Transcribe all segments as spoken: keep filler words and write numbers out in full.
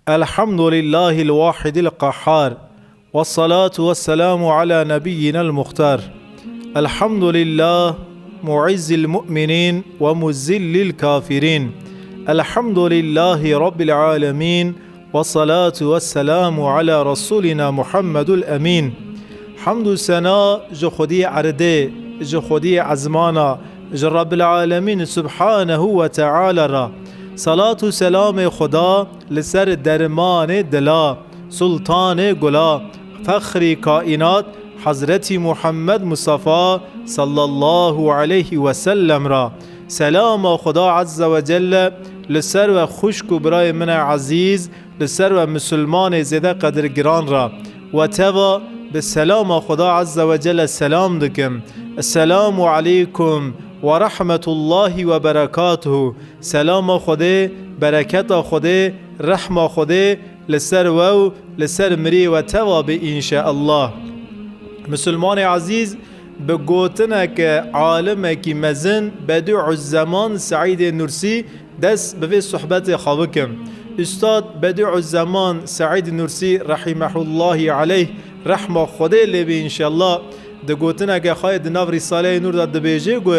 الحمد لله الواحد القهار، والصلاة والسلام على نبينا المختار. الحمد لله معز المؤمنين ومذل الكافرين. الحمد لله رب العالمين، والصلاة والسلام على رسولنا محمد الأمين. Hamd û sena ji Xwedî erdê, ji Xwedî ezmana, ji Rabbil Alemîn Subhanehu ve Teala re. Salat û selamê Xweda li ser dermanê dila, sultanê gula, fexrî kaînat, Hezretî Muhammed Mustafa sallallahu aleyhi ve sellem re. Selama Xweda Azze ve Celle li ser we xwişk û birayê min e ezîz, li ser we misilmanê zêde qedirgiran re. We teva bi selama Xweda Azze ve Celle selam dikim. Esselamu aleykum ve rahmetullahi ve berekatuhu. Selama Xwedê, bereketa Xwedê, rehma Xwedê li ser we û li ser miriyê we teva be înşeallah. Misilmanê ezîz, bi gotineke alimekî mezin Bedîuzzeman Seîdê Nursî dest bi vê sohbetê xwe bikim. Ustad Bedîuzzeman Seîd Nursî rehimehullahî aleyh, rehma Xwedê lê be înşeallah, di gotineke xwe yê di nav Rîsaleyê Nûr de dibêje ku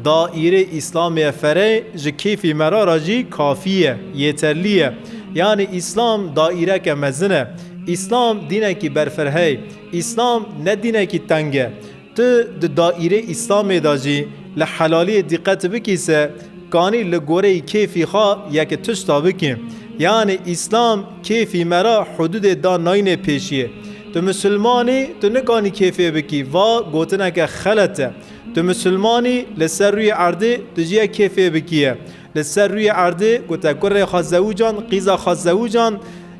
daîrê Îslamê ye ferey ji kêfî me re re jî kafî ye, yeterlî ye. Yanî Îslam daîreke mezin e. Îslam dînekî berfireh e. Îslam ne dînekî teng e. Tu di daîrê Îslamê de jî li helaliyê dîqet bikî se, kanî li goreyî kêfî xwe yek tişta bikî. Yanî Îslam kêfî me re hudûdê da nayînê pêşiyê. Tu misilman î, tu nikanî kêfê bikî, va gotineke xelet e. Tu misilman î, li ser rûyê erdê tu jî yek kêfê bikî ye. Li ser rûyê erdê ku te kurê xwe zewicand, qîza xwe zewicand,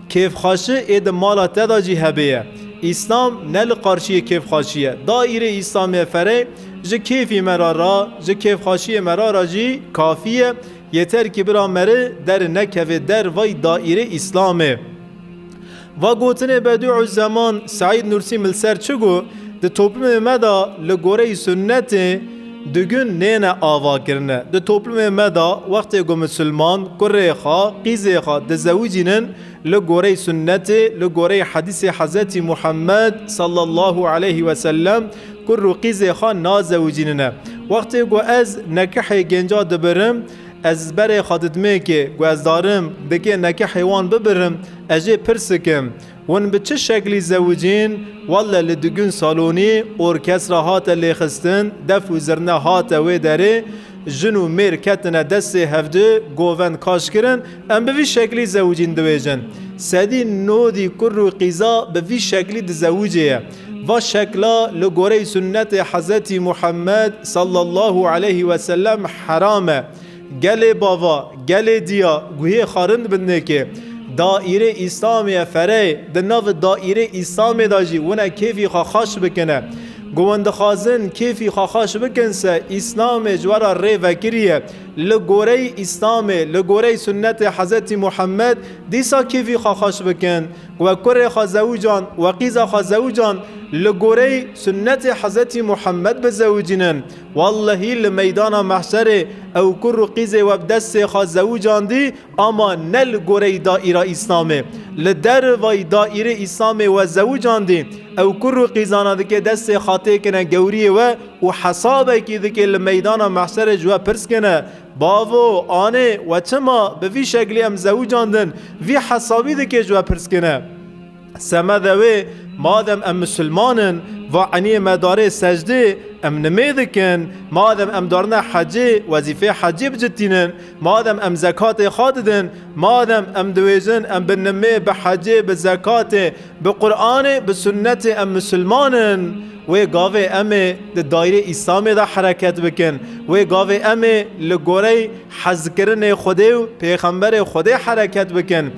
kêfxweşi ê di mala te de jî hebê ye. Îslam ne li qarşiyê kêfxweşî ye. Daîrê Îslamê ferey ji kêfî me re ra, ji kêfxweşiyê me re ra jî kafî ye. Yeter kî bira meri der nekeve dervayî daîrê Îslamê. Va gotinê Bedîuzzeman Seîd Nursî mil ser çi got, di toplumê me de li goreyî sunnetê digûn nêne ava kirine. Di toplumê me de wextê ku misilman kurê xwe, qîzê xwe dizewicînin, li goreyî sunnetê, li goreyî hedîsê Hezretî Muhammed sallallahu aleyhi ve sellem kur û qîzê xwe nazewicînine. Wextê ku ez nekihê genca dibirim, ez berê xwe didimê ke ku ez darim dikê nekihê wan bibirim, ez jê pirs dikim, hûn bi çi şeklî zewicîn? Welle li digûn salonî orkestra hate lêxistin, def û zirne hate wê derê, jin û mêr ketine destê hevdi, govend kaş kirin, em bi vî şeklî zewicîn dibêjin. Sedî nodî kur û qîza bi vî şeklî dizewicê ye. Va şekla li goreyî sunnetê Hezretî Muhammed sallallahu aleyhi ve sellem heram e. Gelê bava, gelê diya, guhê xwe rind bidinê ke daîrê Îslamê ye ferey, di nav daîrê Îslamê de jî wine kêfî xwe xweş bikine. Ku hûn dixwazin kêfî xwe xweş bikin se Îslamê ji we re rê vekiriye. Li goreyî Îslamê, li goreyî sunnetê Hezretî Muhammed dîsa kêfî xwe xweş bikin. Ku we kurê xwe zewicand, we qîza xwe zewicand, li goreyî sunnetê Hezretî Muhammed bizewicînin. Wellehî li meydana mehşerê ew kur û qîzê we bi destê xwe zewicandî, ama ne li goreyî daîra Îslamê. Li dervayî daîrê Îslamê we zewicandî, ew kur û qîzana dike destê xwe têkine gewriyê we û hesabekî dike li meydana mehşerê ji we pirs kine, bavo, anê, we çima bi vî şeklî em zewicandin, vî hesabî dike ji we pirs kine. Semede wê, madem em misilman in, va eniyê me darê secdê, em nimê dikin, madem em darine hecê, wezîfê hecê bicitînin, madem em zekatê xwe didin, madem em diwêjin, em bi nimê, bi hecê, bi zekatê, bi Qur'anê, bi sunnetê em misilman in, wê gavê em ê di daîrê Îslamê de hereket bikin, wê gavê em ê li gorey hezkirinê Xwedê û Pêxemberê Xwedê hereket bikin.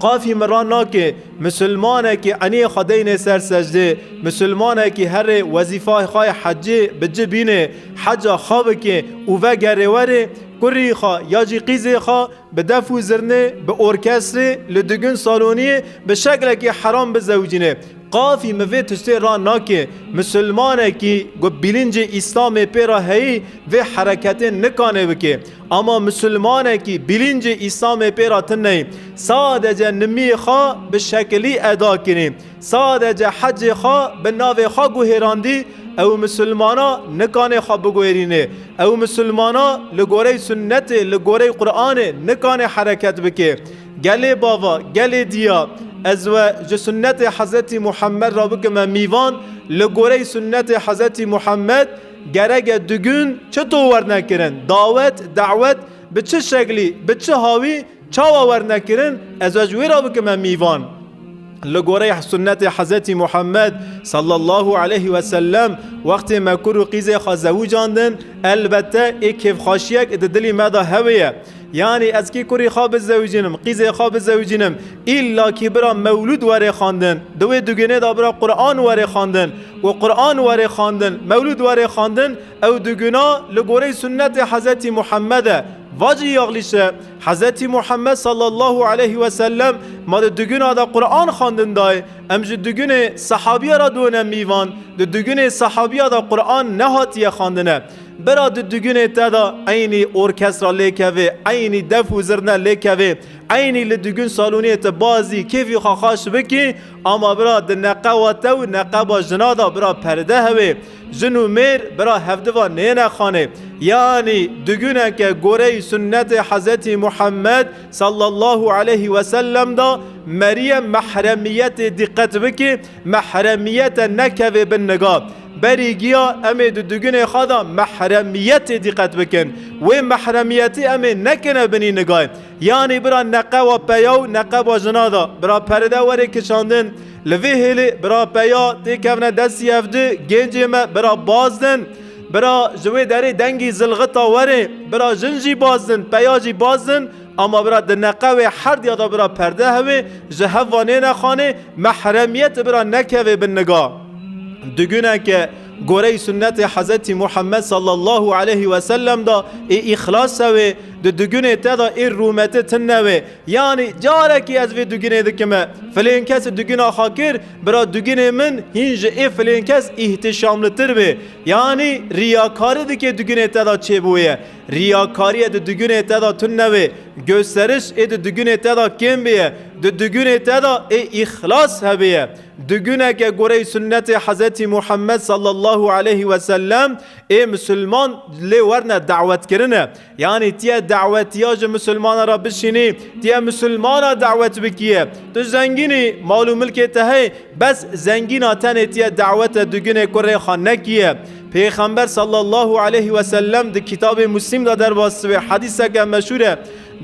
Qafî min ra nake, misilmanekî eniyê xwe deyne ser secdê, misilmanekî herê wezîfa xwe yê hecê bi ci bîne, heca xwe bike û vegerê werê, kurî xwe ya jî qîzê xwe bi def û zirnê, bi orkestrê, li digûn saloniyê bi şeklekî heram bizewicîne. Qafî min vê tiştê ra nake. Misilmanekî ku bîlincê Îslamê pê ra heyî, vê hereketê nikane bike. Ama misilmanekî bîlincê Îslamê pê ra tune yî, sadece nimiyê xwe bi şekilî eda kirî, sadece hecê xwe bi navê xwe guhêrandî, ew misilmana nikane xwe biguhêrînê. Ew misilmana li gorey sunnetê, li gorey Qur'anê nikane hereket bike. Gelê bava, gelê diya, ez we ji sunnetê Hezretî Muhammed ra bikime mîvan, li gorey sunnetê Hezretî Muhammed gereke digûn çito werne kirin? Dawet, dawet bi çi şeklî, bi çi hawî, çawa werne kirin? Ez we ji wê ra bikime mîvan. Li gorey sunnetê Hezretî Muhammed sallallahu aleyhi ve sellem, wextê me kur û qîzê xwe zewicandin, elbette ê kêfxweşiyek di dilî me de hewê ye. Yanî ez kî kurî xwe bizewicînim, qîzê xwe bizewicînim, îlla kî bira mewlûd were xwendin. Di wê digûnê de bira Qur'an were xwendin û Qur'an were xwendin, mewlûd were xwendin, ew digûna li gorey sunnetê Hezretî Muhammed e. Va jî yaxlîş e. Hezretî Muhammed sallallahu aleyhi ve sellem ma di digûna de Qur'an xwendin dayê. Em ji digûnê sehabiya re done mîvan. Di digûnê sehabiya de Qur'an nehatiye xwendine. Bira di digûnê te de eynî orkestra lêkevê, eynî def û zirne lêkevê, eynî li digûn saloniyê te bazî kêfî xwe xweş bikî, ama bira di neqewa te û neqeba jina de bira perde hewê. Jin û mêr bira hevdiva nêne xanê. Yanî digûneke goreyî sunnetê Hezretî Muhammed sallallahu aleyhi ve sellem de meriye mehremiyetê dîqet bikî, mehremiyete nekevê bin niga. Berî giya em ê di digûnê xwe de mehremiyetê dîqet bikin. Wê mehremiyetî em ê nekine binî nigayê. Yanî bira neqewa peya û neqeba jina de bira perde were kişandin. Li vê hêlê bira peya têkevne destî hevdi, gencê me bira bazdin. Bira ji wê derê dengî zilxita were, bira jin jî bazdin, peya jî bazdin. Ama bira di neqewê herdiya de bira perde hewê, ji hev va nêne xanê, mehremiyet bira nekevê bin niga. Digûneke goreyî sunnetê Hezretî Muhammed sallallahu aleyhi ve sellem de ê îxlas hewê, di digûnê te de ê rûmeti tune wê. Yanî carekî ez vê digûnê dikime, filên kes digûna xwe kir, bira digûnê min hîn ji ê filên kes îhtişamlitir bê. Yanî riyakarî dike digûnê te de çêbûye. Riyakariye di digûnê te de tune wê. Gösteriş ê di digûnê te de kêm bêye. Di digûnê te de ê îxlas hebêye. Digûneke goreyî sunnetê Hezretî Muhammed sallallahu aleyhi ve sellem ê misilman lê werne dawet kirine. Yanî tiye dawetiya ji misilmana re bişînî, tiye misilmana dawet bikiye. Tu zengînî, mal û milkê te hey, bes zengîna tenê tiye dawete digûnê kurê xwe nekiye. Pêxember sallallahu aleyhi ve sellem di kitabê Muslim de derbas dibe, hedîseke meşhûr e.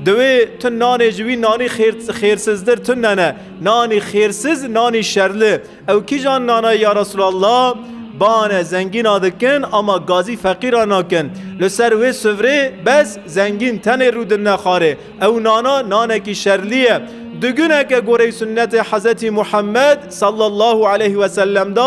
Diwê tu nanê ji wî nanî xêr-, xêrsizdir tune ne. Nanî xêrsiz, nanî şerli. Ew kîjan nana ya Resulallah? Bane zengîna dikin, ama gazî feqîra nakin. Li ser wê sifrê bes zengîn tenê rûdinne xwarê. Ew nana nanekî şerlî ye. Digûneke goreyî sunnetê Hezretî Muhammed sallallahu aleyhi ve sellem de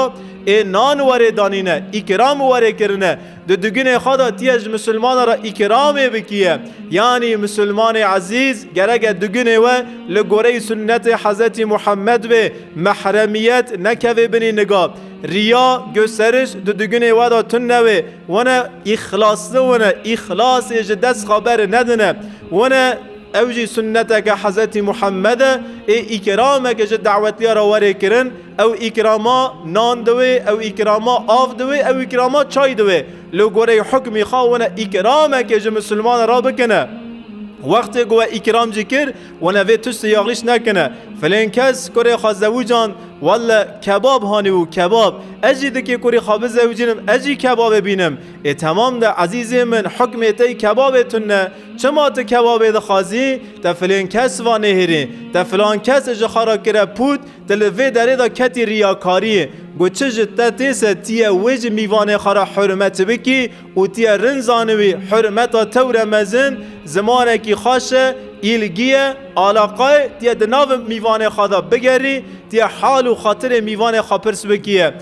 ê nan werê danîne, îkram werê kirine. Di digûnê xwe de tiye ji misilmana re îkramê bikiye. Yanî misilmanê ezîz gereke digûnê we li goreyî sunnetê Hezretî Muhammed bê, mehremiyet nekevê binî niga. Riya, gösteriş di digûnê we de tune wê. Wene îxlasli wene, îxlasê ji dest xwe beri nedine. Wene ew jî sunneteke Hezretî Muhammed e, ê îkrameke ji dawetliya re werê kirin, ew îkrama nan diwê, ew îkrama av diwê, ew îkrama çay diwê. Li goreyê hukmî xwe wene îkrameke ji misilmana re bikine. Wextê ku we îkram jî kir, wene vê tiştê yaxlîş nekine. Filên kes kurê xwe zewicand, welle kebab hanî û kebab. Ez jî dikê kurî xwe bizewicînim, ez jî kebabê bînim. Ê temam de ezîzê min, hukmê te yî kebabê tune. Çima tu kebabê dixwazî? Te filên kes va nêhêrî. Te filan kes ji xwe re kire pût, tu li vê derê de ketî riyakariyê. Got çi ji te tê se tiye wê ji mîvanê xwe re hurmet bikî û tiye rind zaniwî hurmeta tewre mezin, zimanekî xweş e, îlgî ye, alaqayê, tiye di nav mîvanê xwe de bigerî, tiye hal û xatirê mîvanê xwe pirs bikiye.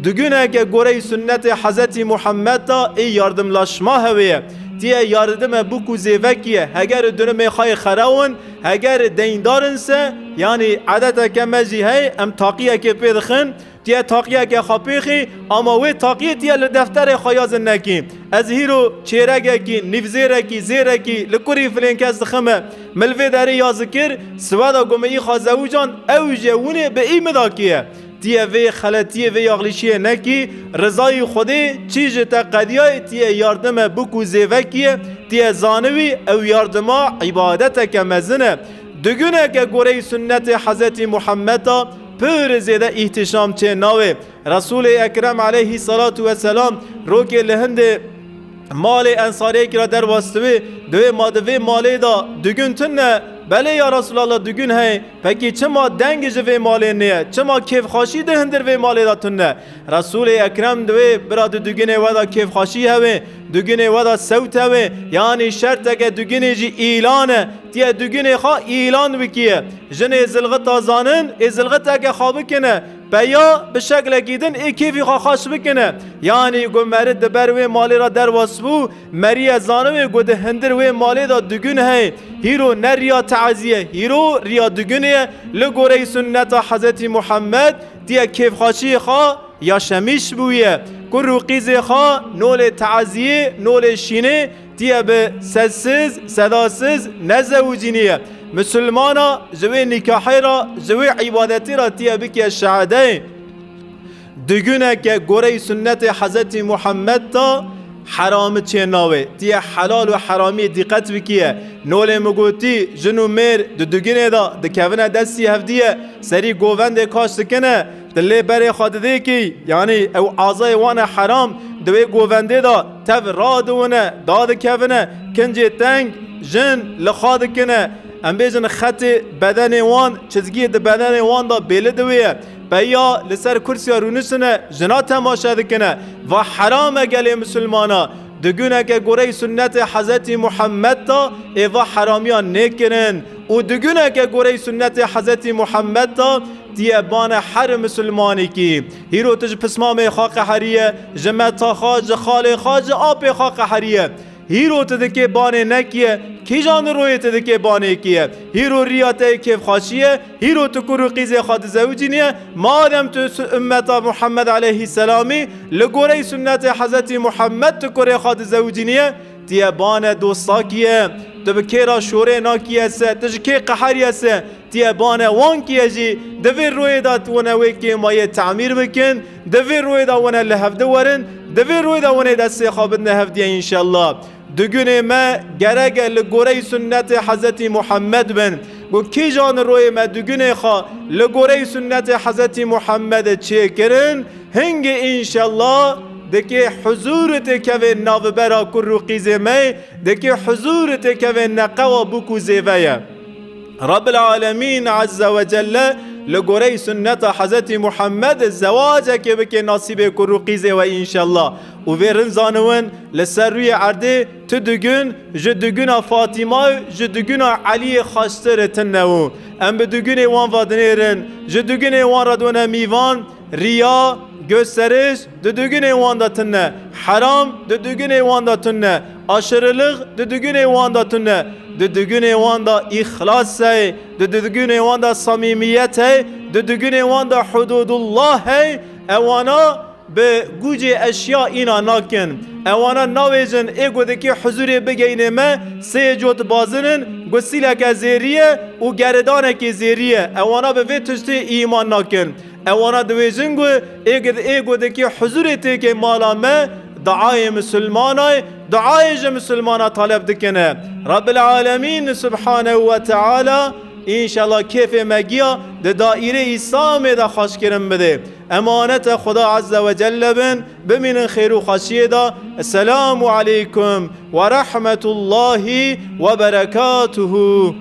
Digûneke goreyî sunnetê Hezretî Muhammed de ê yardimlaşma hewê ye. Tiye yardime bûk û zêvekî ye. Heger durumê xwe yê xerawin, heger deyndar in se, yanî edeteke me jî hey, em taqiyekê pê dixin, tiye taqiyeke xwe pêxî, ama wê taqiyê tiye li defterê xwe yazin nekî. Ez hîro çêregekî, nîvzêrekî, zêrekî li kurî filên kes dixime, min li vê derê yaz dikir, siweda ku min î xwe zewicand, ew jî winê bi î min dakiye. Tiye vê xeletiyê, vê yaxlîşiyê nekî, rizayî Xwedê çî ji te qediyayê, tiye yardime bûk û zêvekî ye, tiye zanibî ew yardima îbadeteke mezin e. Duguneke goreyî sunnetê Hezretî Muhemmed a pir zêde îhtîşam çê nawê. Resûlê Ekrem aleyhî salatu weselam rokê li hindê malê ensariyekî ra derbas diwê, diwê ma di vê malê de dugun tune? Belê ya Resûlallah, dugun heye. Pekî çima deng ji vê malê neye? Çima kêfxweşî di hindir vê malê de tune? Resûlê Ekrem diwê bira di dugunê we de kêfxweşî hewê, dugunê we de sewt hewê. Yanî şerteke dugunê jî îlan e. Tiye dugunê xwe îlan bikiye. Jinê zilxita zanin, ê zilxiteke xwe bikine. Peya bi şeklekî din ê kêfî xwe xweş bikine. Yanî ku meri di ber wê malê re derbas bû, meriye zanibê ku di hindir wê malê de dugun heye. Hîro ne riya teziye, hîro riya dugunê ye. Li goreyî sunneta Hezretî Muhammed tiye kêfxweşiyê xwe ya şemîş bûye. Kur û qîzê xwe nolê teziyê, nolê şînê, tiye bi sessiz, sedasiz nezewicîniye. Misilmana ji wê nîkahê re, ji wê îbadetê re tiye bike şehedeyê. Duguneke goreyî sunnetê Hezretî Muhammed de herami çê nawê. Tiye helal û heramiyê dîqet bikiye. Nolê min gotî, jin û mêr di dugunê de dikevine destî hevdiye, serî govendê kaş dikine, di lê berê xwe didê kî, yanî ew azayê wan e heram, di wê govendê de tev radiwine, dadikevine, kincê teng jin li xwe dikine. Em bêjin xetê bedenê wan, çizgiyê di bedenê wan de bêli diwê ye. Peya li ser kursiya rûniştine, jina temaşe dikine. Va heram e gelê misilmana. Duguneke goreyî sunnetê Hezretî Muhammed de ê va heramiya nêkirin. Û duguneke goreyî sunnetê Hezretî Muhammed de tiye bane her misilmanekî. Hîro tu ji pismamê xwe qeheriye, ji meta xwe, ji xalê xwe, ji apê xwe qeheriye. Hîro tu dikê banê nekiye, kîjan royê tu dikê banê kiye? Hîro riya te yê kêfxweşî ye, hîro tu kur û qîzê xwe dizewicîniye, madem tu su-, ummeta Muhammed aleyhisselamî, li goreyî sunnetê Hezretî Muhammed tu kurê xwe dizewicîniye, tiye bane dostakî ye, tu bi kê re şorê nakiye se, tu ji kê qeheriye se, tiye bane wan kiye jî, di vê royê de wine wê kêmayê temîr bikin, di vê royê de wine li hevdi werin, di vê royê de wine destê xwe bidine hevdiye înşellah. Dugunê me gerek e li goreyî sunnetê Hezretî Muhammed bin. Ku kîjan royê me dugunê xwe li goreyî sunnetê Hezretî Muhammed çêkirin, hingê înşellah dikê huzûr têkevê navbera kur û qîzê me, dikê huzûr têkevê neqewa bûk û zêve ye. Rabbil Alemîn Azze ve Celle li goreyî sunneta Hezretî Muhammed zewacekê bike nasîbê kur û qîzê we înşellah. Û vê rin zaniwin li ser rûyê erdê tu dugun ji duguna Fatîma û ji duguna Eliyê xaştir tine û em bi dugunê wan ve dinêrin, ji dugunê wan re done mîvan, riya, gösteriş, di dugunê wan de tune. Heram, di dugunê wan de tune. Aşırılık, di dugunê wan de tune. Di dugunê wan de îxlas hey, di dugunê wan de samîmiyet hey, di dugunê wan de hududullah hey. Ewana bi gucê eşya îna nakin. Ewana navêjin ê ku dikê huzurê bigeyne me, sê cot bazin in, gusîleke zêrî ye û geridanekê zêrî ye. Ewana bi vê tiştê îman nakin. Ewana diwêjin ku ê gid-, ê ku dikê huzurê têkê mala me, duayê misilmanay, duayê ji misilmana taleb dikine. Rabbil Alemîn Subhanehu ve Teala înşallah kêfê me giya di daîrê Îslamê de xweşkirin bide. Emanete Xuda Azze ve Celle bin, bimînin xêr û xweşiyê de. Esselamu aleykum ve rahmetullahi ve berekatuhu.